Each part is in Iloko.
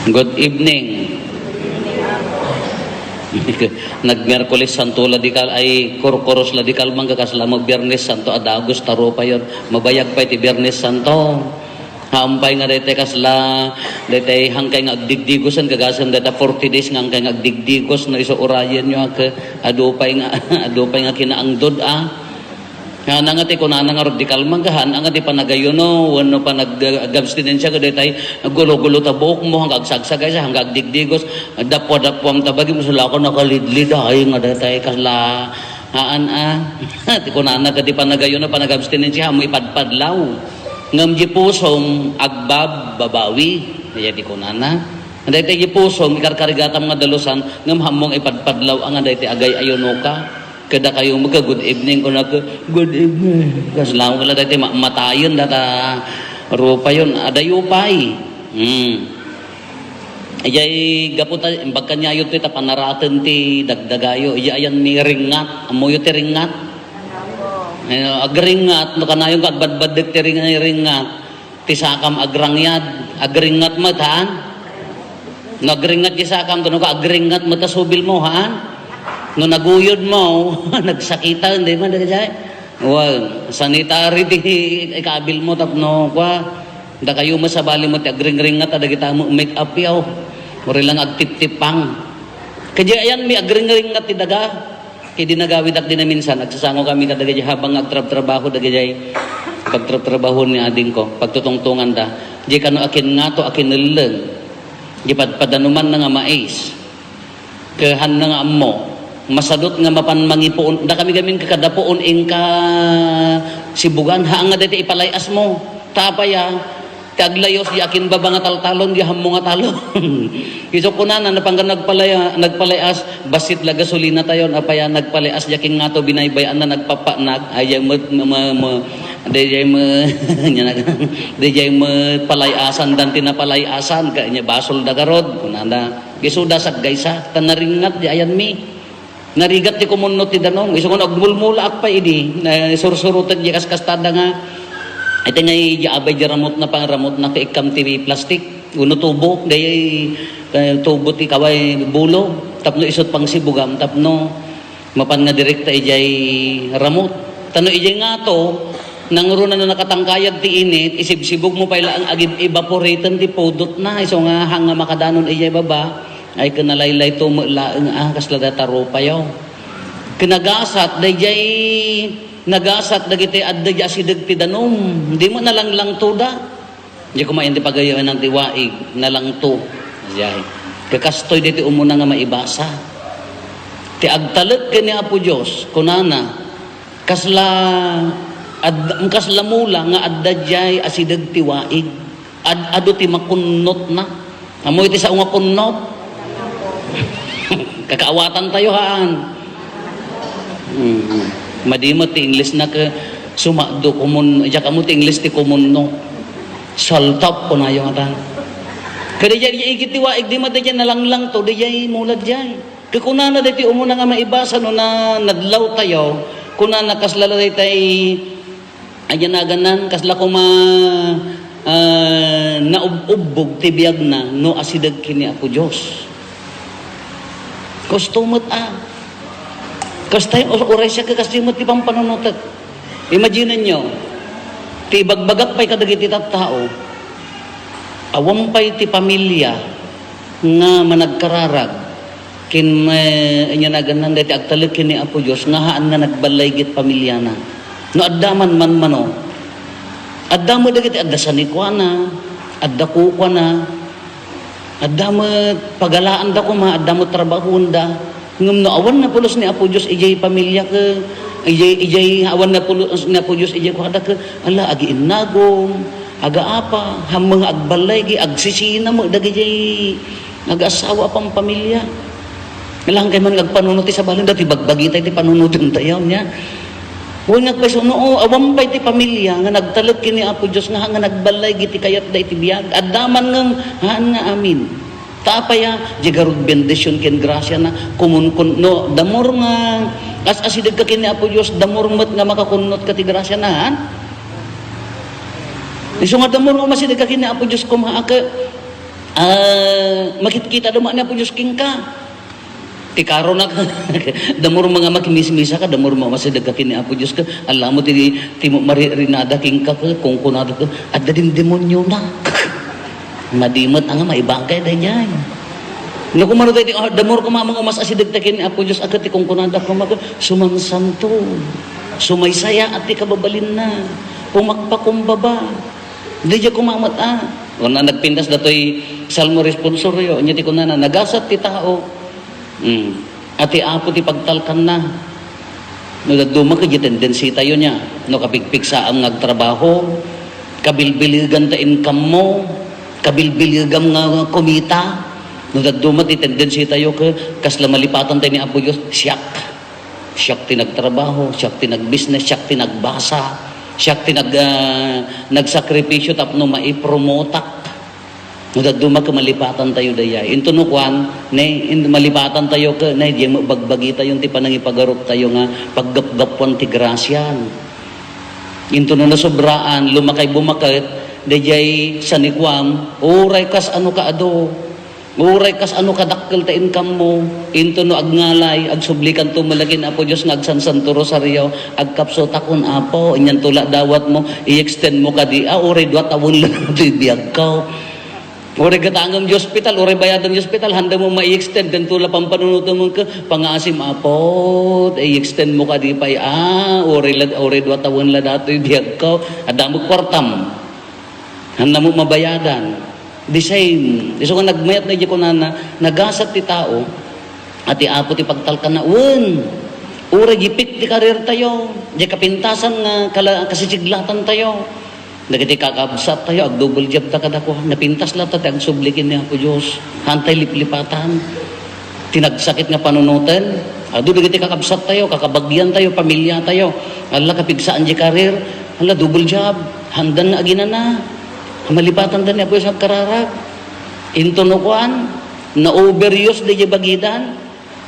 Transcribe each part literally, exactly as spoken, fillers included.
Good evening. Nag-Miyerkules Santo la di kal-, ay, kurkuros la di kalman, kasla mo Biyernes Santo a dagus, ta rupayon. Mabayag pay ti Biyernes Santo. Haanpay nga daytay kasla, daytay hankay nga agdigdigosen, kagasem dayta forty days nga hankay nga agdigdigos, no isu urayenyo a ke-, adu pay nga, adu pay nga kinaangdod, a. Nga, haan nga ti kunana nga rod di kalman, haan nga ti panagayuno, wenno panag-, ag-abstinensia, kadaytay, gulo-gulo ta buokmo, hangga agsagsagaysa, hangga agdigdigos, dapwa-dapwam ta bagim, sula ko nakalidlid, ay, nga daytay, kasla, haan, a. Ti kunana, ti panagayuno, panag-abstinensia, mo ipadpadlaw. Ngem di pusom, agbab-, babawi. Dayta ti kunana. Daytay di pusom, ikarkarigatam nga dalusan, ngem hammong ipadpadlaw, nga daytay agay-ayunoka. Kadakayo met, good evening, kunaka, "Good evening." Kasla, wala daytay ma-, matayen data rupayon. Adayo pay. Hmm. Ijay gapu ta, imbag kaniayo ti ta panaraten ti dagdagayo. Ijay ayanmi ringngat. Ammoyo ti ringngat? Ay, agringngat, no kanayon ka agbadbaddek ti ring-, ringngat. Ti sakam agrangyad, agringngat met, haan? No agringngat ti sakam, kuno ka, agringngat met a subil mo, haan? No naguyod mo, nagsakita, di ba, dagiti? Well, sanitary ti ikabil mo tapno, kwa, dakayo met sabali mo ti agringringngat a dagita mo make up yo. Uri lang agtiptipang. Kadi ayanmi agringringngat ti daga. Idi nagawidak di naminsan, agsasango kami kadagiti habang agtrabtrabaho dagiti pagtrabtrabaho ni adingko, pagtutungtonganda. Di kano akin ngato, akin nelleng. Di padpadanuman na nga mais. Kahan na nga ammo. Masadot nga mapan mangipuon. Da kami gamin kakadapuon inka sibugan. Haan nga dayta ipalay-as mo. Tapaya, Ti aglayos, di akin baba nga taltalon, di hammo nga talon. Isu kunana, napanggan nagpalaya-, nagpalay-as, bassit la gasolina tayon, apaya nagpalay-as, di akin ngato binaybay-an na nagpapanag, ay, di met, ma-, ma-, ma-, di, di me-, nya nag-, di, di me palay-asan, dan ti napalay-asan, ka, nya basol da garod, kunana. Isu da saggaysa, ta naringngat, di ayanmi. Narigat ti kumunno ti danum. Isu nga agmulmulaak pay idi, eh, sursurotek di kaskastada nga, iti nga idi abay di ramutna, pangramutna ti ikkam ti plastik. Wenno tubo, dayay, eh, tubo ti kaway bulo. Tapno isut pangsibugam, tapno mapan nga direkta idiay ramut. Tano idiay ngato, nangruna no nakatangkayag ti init, isibsibog mo pay laeng agib-, evaporaten ti pudotna. Isu nga hang nga makadanon idiay baba. Ay, ken nalaylayto met laeng a, kasla dayta rupayo. Ken nagasat, daydiay nagasat dagiti adda di asideg ti danum. Di met nalanglangto da. Di kumayan ti pagayanan ti waig, nalangto. Diay. Kakastoy diti umuna nga maibasa. Ti agtalek ken ni Apo Dios, kunana, kasla, ad-, kasla mula nga adda diay asideg ti waig. Ad-adu ti makunnotna. Ammo iti sao nga kunnot? Kakaawatan tayo, haan. Mm. Madi met ti English na ke, sumado kumun-, diak ammo ti English ti kumunno. Saltap, kunayo nga ta. Kada diay, diay igid ti waig, di met diay nalanglangto, diay mulad diay. Kakunana daytoy umuna nga maibasa no na, nadlaw tayo, kunana kasla daytay, ania naganan, kasla koma, ah, naub-ubbog ti biagna no asideg ken ni Apo Dios. Kastoy met a. Kastay, ur-, uray siak, kastoy met ti pampanunotek. Imagine-nyo, ti ibagbagak pay kadagiti tattao, awan pay ti pamilya nga managkararag ken, eh, ania naganan daytoy agtalek ken ni Apo Dios nga haan nga nagballay iti pamilyana. No adda man manmano, adda met dagiti adda sanikuana, adda kukuana, adda met pagalaanda koma, adda met trabahoenda. Ngem no awan napulos ni Apo Dios idiay pamilya ke, idiay, idiay awan napulos ni Apo Dios idiay kuada ke, ala, agiinnagom, agaapa, hammo nga agballaygi, agsisina met dagiti agaasawa a pampamilya. Ala, hankay man nga agpanunot ti sabali, dati bagbagita iti panunoten tayo, nia. Wen nga agpayso, no, awan pay ti pamilya nga nagtalek ken ni Apo Dios nga, nga nagballaygi ti kayatda iti biag. Adda man ngem, haan nga amin. Ta apay a, di garud bendision ken grasiana, kumunkun-, no, the more nga as-asidegka ken ni Apo Dios, the more met nga makakunnotka ti grasiana, haan? Isu nga the more nga umasidegka ken ni Apo Dios, koma, a, ke-, Ah, makitkita duma ni Apo Dios kenka. Ti karonak, damor nga makimismisa ka, damor nga masideg ka ken ni Apo Dios ka, alamo ti, ti mo maririnada kenka ka, kunkunada ka, adda din demonyona. Madimet nga maibagay daydiay. No, kumaro tayo, ah, damor ko mamang umas asideg ta ken ni Apo Dios, agka ti kunkunada ka, maga, sumansanto. Sumaysaya at ti kababalinna. Pumakpakumbaba. Daydiay kumamat, ah. Kuna nagpintas datoy Salmo responsorio, nya ti kunana, nagasat ti tao. Hmm. A ti Apo ti pagtalkanna. No dadduma, kadagiti tendency tayo nia. No kapigpigsaam nga agtrabaho, kabilbilegan ta income mo, kabilbilegam nga kumita. No dadduma ti tendency tayo ka, kasla malipatan tayo ni Apo Dios, siak. Siak ti nagtrabaho, siak ti nagbisnes, siak ti nagbasa, siak ti nag-, ah, nagsakripisyo tapno maipromotak. No dadduma ka malipatan tayo dayay. Into no kuan, ne, in-, malipatan tayo ka, ne, di mo bagbagi tayo ti panangipagarup tayo nga paggapgapuan ti grasyan. Into no nasobraan, lumakay bumaket, dayay sanikuam, uray kas ano ka adu. Uray kas ano kadakkel ta income mo, into no agngalay, agsublikanto met la ken Apo Dios nga agsansanto rosario, agkapsutakon, Apo, inyan to la dawat mo, i-extend mo kadi, ah, uray dua tawen la ti biagko. Uray gatangem ti ospital, uray bayadem ti ospital, handa mo ma-extend, kanto la pampanunotem ka, pangaasim, Apo, i-extend mo kadi pay, ah, uray la, uray dua tawen la datoy biagko, adda mo kwartam. Handa mo mabayadan. The same. Isu nga nagmayat na di kunana, nagasat ti tao, a ti Apo ti pagtalkanna. Wen, uray di pik ti karir tayo, di kapintasan nga kala-, kasisiglatan tayo. Dagiti kakabsat tayo, ag-double job ta kadakuan. Napintas latta ti agsubli ken ni Apo Dios. Hantay liplipatan. Ti nagsakit nga panunoten, adu dagiti kakabsat tayo, kakabagian tayo, pamilya tayo. Alla, kapigsaan di karir, alla, double job, handan nga aginana. Malipatan da ni Apo Dios agkararag. Into no kuan, na-overuse da di bagidan.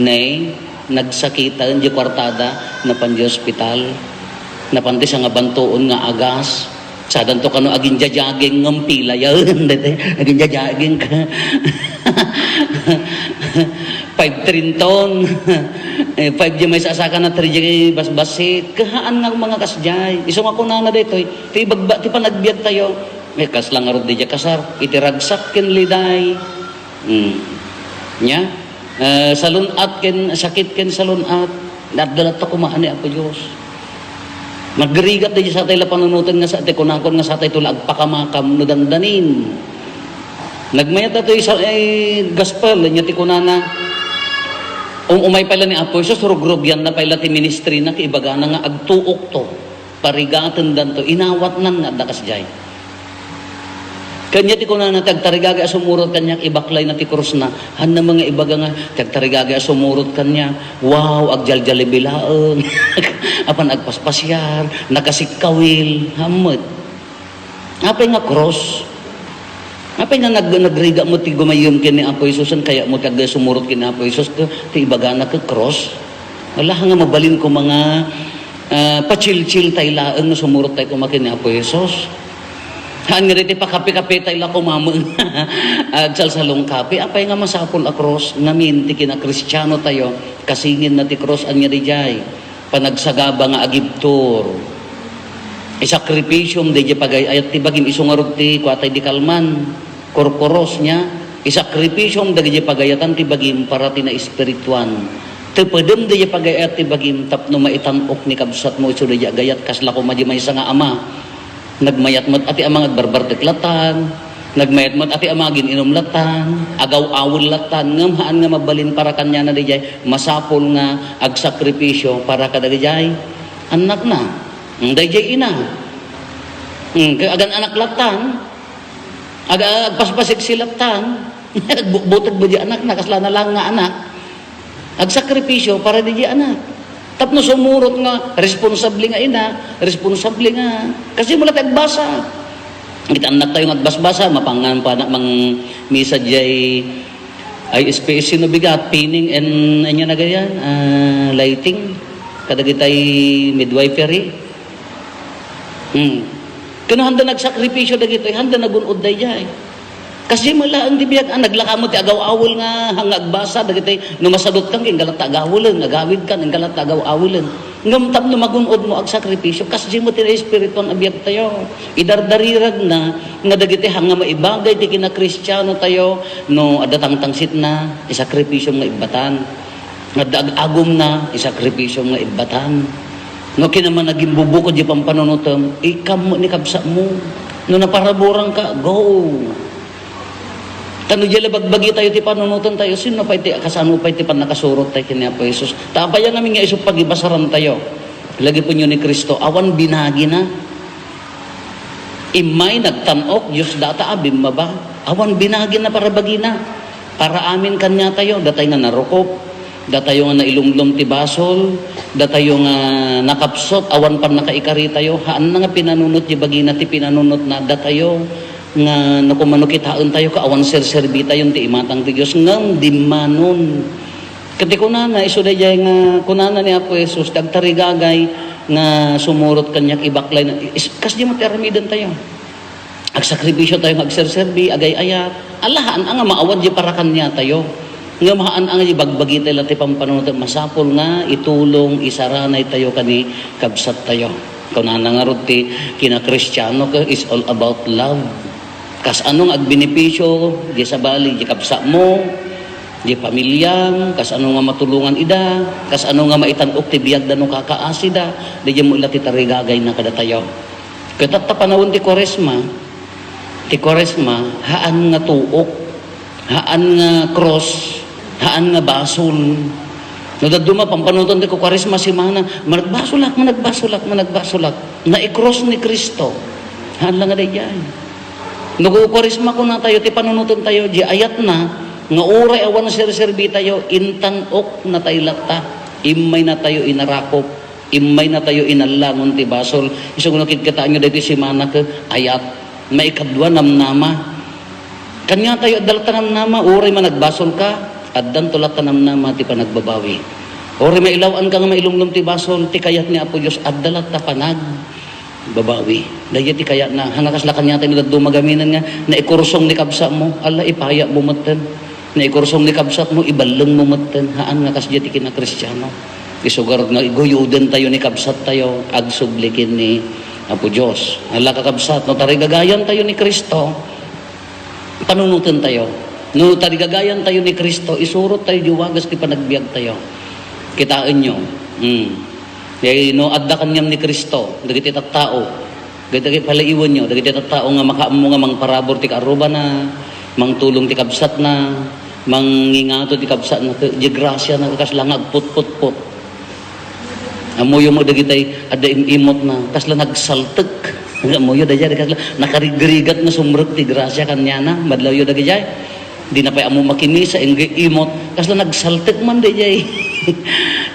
Nay, nagsakiten di kuartada, napan di ospital. Napan ti sangabantuon nga agas. Sadanto kano agin-jogging ngem pila yaen, dete. Agin-jogging ka. Five trinton. Eh, five di may sasaka na three di basbasi. Kahaan nga mga kasjay. Isu nga kunana daytoy. Ti ibagba, ti panagbiag tayo. Eh, kasla ngarud di kasar. Iti ragsak ken liday. Hmm. Nya? Eh, salun-at ken, sakit ken salun-at. Naddalat ta kumaan ni Apo Dios. Nagrigat da sa tay la panunoten nga sa, ti kunakon nga sa tay to la agpakamakam no dandanin. Nagmayat da to sa, eh, gospel, nya ti kunana, um-, umay pay la ni Apo Jesus, rugrugyan na pay la ti ministry na, kaibagana nga agtuok to, parigaten danto, inawatnan nga adda kasjay. Kanya ti kunana, ti agtarigagay a sumurot kaniak, ibaklay na ti krusna. Hanna mga ibaga nga, ti agtarigagay a sumurot kaniak, wow, agjaljalibi laeng. Apan agpaspasiar, nakasikkawil, hammet. Apay nga krus? Apay nga nag-, nagriga mo ti gumayyem ken ni Apo Jesus, ken kaya mo ti ag-, sumurot ken ni Apo Jesus, ti ibagana ket krus? Wala nga mabalin ko mga, ah, pachilchil tay laeng no sumurot tay koma ken ni Apo Jesus. Haan nga diti pakapi-kapi tay la kumameng. Agsalsalungkapi. Apay nga masapul a krus? Ngamin ti kinakristiano tayo, kasingin na ti krus anya dijay. Panagsagaba nga agibtur. Isakripisiom daydiay pagayat ti bagim isu ngarud ti kuatay di kalman. Kurkuros nia, isakripisiom dagiti pagayatan ti bagim para ti naespirituan. Tepedem daydiay pagayat ti bagim tapno maitan-ok ni kabsatmo isu daydiay agayat kasla koma di maysa nga ama. Nagmayat met a ti ama nga agbarbartek lattan, nagmayat met a ti ama nga agin-inum lattan, agaw-awel lattan, ngem haan nga mabalin para kaniana daydiay masapul nga agsakripisio para kadagijay annakna. Mm, daydiay ina. Mm, ka-, agan-anak lattan, aga-, agpaspasiksi lattan, agbukbuteg met di annakna, kasla na laeng nga anak. Agsakripisio para daydiay anak. Tapno sumurot nga responsable nga ina, responsable nga, kasi mo la ti agbasa. Iti annak tayo nga agbasbasa, mapangan pa anak mang misa diay I S P S C no bigat, pinning and, anya na gayan, ah, lighting, kadagitay midwifery. Hmm. Kano handa nagsakripisio dagitoy, handa nagun-od daydiay. Kasdi met laeng ti biag, a, naglaka met ti agaw-awel nga, nga agbasa dagiti, no masadutka, inka latta agawelen, agawidka, inka latta agaw-awelen. Ngem tapno magun-odmo, agsakripisio, kasdi met ti naespirituan a biagtayo. Idardariragna nga dagiti haan nga maibagay ti kinakristianotayo, no adda tangtangsitna, isakripisio nga ibbatan. Nga adda ag-agumna, isakripisio nga ibbatan. No kinamanagimbubukod ti pampanunotem, ikam met ni kabsatmo. No naparaburangka, go. Ta no diay la bagbagitayo ti panunotentayo, sino pay ti, kasano pay ti pannakasurot tayo ken ni Apo Jesus? Ta apay ngamin nga isu pagibasarantayo? Lagipenyo ni Cristo, awan binagina. Immay nagtan-ok, Dios data a bimmaba. Awan binagina para bagina. Para amin kaniatayo, datay nga narukop, datayo nga nailumlom ti basol, datayo nga nakapsut, awan pannakaikaritayo, haanna nga pinanunot ti bagina ti pinanunotna, datayo nga no kumano kitaentayo ket awan serserbitayon ti imatang ti Dios, ngem dimmanon. Ket ti kunana, isu daydiay nga kunana ni Apo Jesus, ti agtarigagay nga sumurot kaniak, ibaklayna, is-, kasdi met ti aramidentayo. Agsakripisio tayo nga agserserbi, agay-ayat. Ala, haan a nga maawat di para kaniatayo. Ngem haan a nga di bagbagi tayo la ti pampanunotem, masapul nga itulong, isaranay tayo kani kabsat tayo. Kunana ngarud ti kinakristiano ket is all about love. Kasano nga agbenepisio di sabali, di kabsatmo, di pamilyam, kasano nga matulongan ida, kasano nga maitan-ok ti biagda no kakaasida, daydiay mo ila ti tarigagayna kadatayo. Ket ta panawen ti Kuaresma, ti Kuaresma, haan nga tuok, haan nga krus, haan nga basol. No dadduma, pampanunoten ti Kuaresma, semana, managbasolak, managbasolak, managbasolak. Naikrus ni Cristo. Haan la nga daydiay. No Kuaresma, kunatayo, ti panunotentayo, di ayatna, nga uray awan serserbitayo, intan-okna tayo latta. Immaynatayo inarakop. Immaynatayo inallangon ti basol. Isu no kitkitaenyo daytoy semana ket ayat. Maikadua, namnama. Kaniatayo, adda latta namnama, uray managbasolka, addanto latta namnama ti panagbabawi. Uray mailaw-anka nga mailumlom ti basol, ti kayat ni Apo Dios, adda latta panagbabawi. Daydiay ti kayatna. Haan nga kasla kaniatayo no dadduma gaminen nga naikursong ni kabsatmo, ala, ipayatmo metten. Naikursong ni kabsatmo, iballengmo metten. Haan nga kasdiay ti kinakristiano. Isu garud nga iguyodentayo ni kabsattayo, agsubli ken ni Apo Dios. Ala, kakabsat, no tarigagayantayo ni Cristo, panunotentayo. No tarigagayantayo ni Cristo, isurottayo di wagas ti panagbiagtayo. Kitaenyo. Hmm. Kay no adda kaniam ni Cristo, dagiti tattao, dagiti palaiwenyo, dagiti tattao nga makaammo nga mangparabur ti kaarrubana, mangtulong ti kabsatna, mangingato ti kabsatna, ket di grasiana, kasla nga agputputput. Ammoyo met dagitay adda im-imotna, kasla nagsaltek. Ammoyo daydiay, kasla nakarigrigat nga sumrek ti grasia kaniana, madlawyo dagijay. Di na pay ammo makimisa, inggay imot, kasla nagsaltek man daydiay.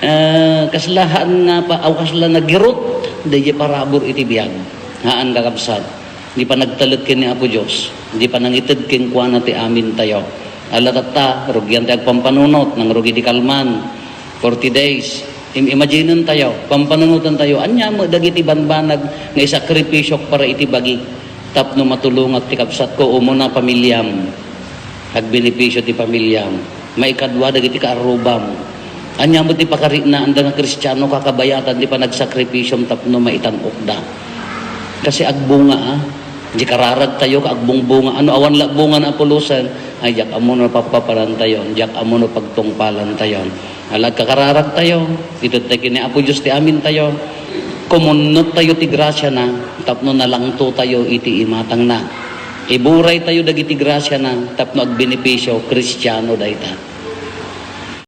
Ah, kasla haan nga pa, aw kasla nagirot, daydiay parabur iti biag. Haan, kakabsat. Di panagtalek ken ni Apo Dios, di panangited kenkuana ti amintayo. Ala tatta, rugian ti agpampanunot, nangrugi di kalman. Forty days. Im-, imaginen tayo, pampanunoten tayo, ania met dagiti banbanag nga isakripisiok para iti bagik tapno matulongak ti kabsatko, umuna, pamiliam. Agbenepisio ti pamiliam. Maikadua, dagiti kaarrubam. Ania met ti pakaritnaanda nga Kristiano, kakabayatan ti panagsakripisiom tapno maitan-okda. Kasi agbunga, a. Di kararag tayo, ka agbungbunga. Ano, awan la bunga na apulusan, ay, diak ammo no papaparan tayo, diak ammo no pagtungpalan tayo. Ala, agkakararag tayo, ited tayo ken ni Apo Dios ti amin tayo. Kumunnot tayo ti grasia na, tapno nalangto tayo iti imatang na. Iburay tayo dagiti grasia na, tapno agbenepisio, Kristiano dayta.